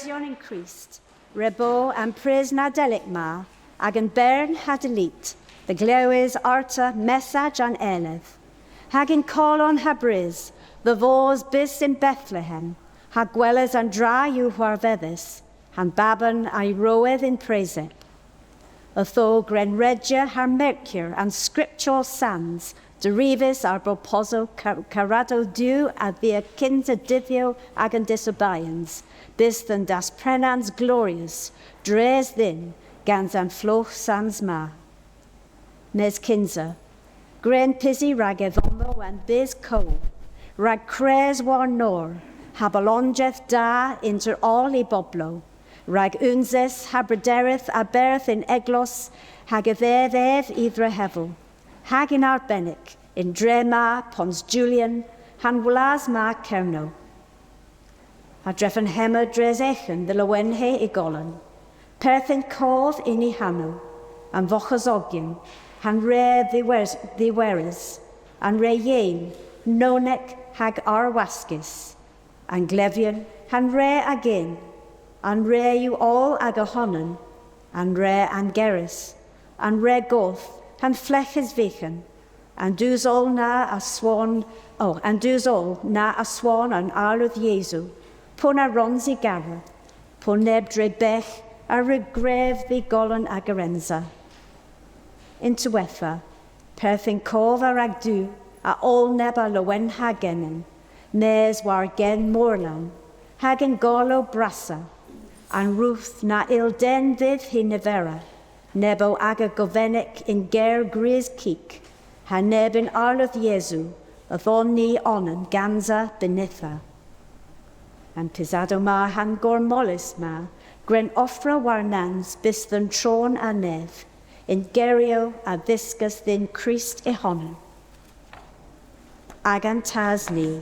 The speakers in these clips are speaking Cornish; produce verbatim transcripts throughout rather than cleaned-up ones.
Yon yn Krist, re bo an prys Nadelik ma, agan bern ha delit, dhe glewes arta messach an eledh, hag yn kolon ha brys, dhe vos bys yn Bethlehem, ha gweles an dra yw hwarvedhys, ha'n baban a'y rowedh yn presep. Ytho gwren redya ha merkya an Skriptor Sans, derivas a'n proposow ka-, karadow Duw a-dhia kynsa dydhyow agan disobayans, bys dhe'n dasprenans gloryus, dres dhyn, gans an flogh sans ma. Mes kynsa, gwren pysi rag edhom an bys kowal, rag kres war nor, ha bolonjedh da ynter oll y boblow, rag unses ha bredereth a-berth y'n eglos, hag a-dhev ev y dhrehevel, hag yn arbennik, y'n dre ma Pons Julian, ha'n wlas ma Kernow. Ha drefen hemma dres eghen dhe lowenhe y golon. Perthyn kov yn y hanow, an voghosogyon, ha'n re dhiwers-, dhiweres, an re yeyn, nownek hag arwaskys, an glevyon, ha'n re a gyn, an re yw oll aga honan, an re angerys, an re goth, ha'n fleghes vyghan, an dus oll na aswon, o, an dus oll na aswon an Arloedh Yesu, po na wrons i gara, po neb dre begh a wrug grev dh'y golon a gerensa. Yn diwettha, perthyn kov a rag Duw a oll neb a lowenha genen, mes war gen morlawn, hag yn golow brassa, an routh na yll den vyth hy nivera, neb o aga govenek yn ger gwrys kig, ha neb yn Arloedh Yesu, yth on ni onan gansa bynitha. An pysadow ma ha'n gormolas ma, gwren offra war-nans bys dhe'n tron a nev, yn geryow a dhyskas dhyn Krist y honan. Agan Tas ni,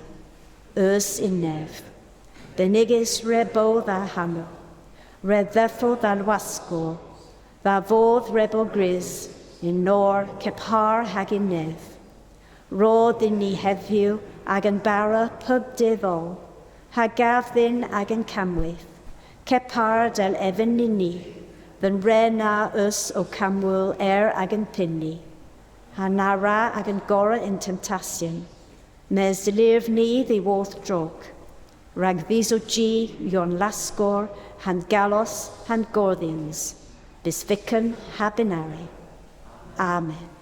eus yn nev, benigys re bo dha hanow, re dheffo dha lowarth, dha vodh re bo gwrys, yn nor, kepar hag yn nev. Ro dhyn ni hedhyw agan bara pub dydh oll, ha gav dhyn agan kammweyth, kepar dell evyn ni ni, dhe'n re na eus ow kammwul er agan pynn ni. Ha na wra agan gorra yn temptasyon, mes delirv ni dhiworth drog, rag dhiso jy yw an laskor, ha'n gallos, ha'n gordhyans, bys vyken ha bynari. Amen.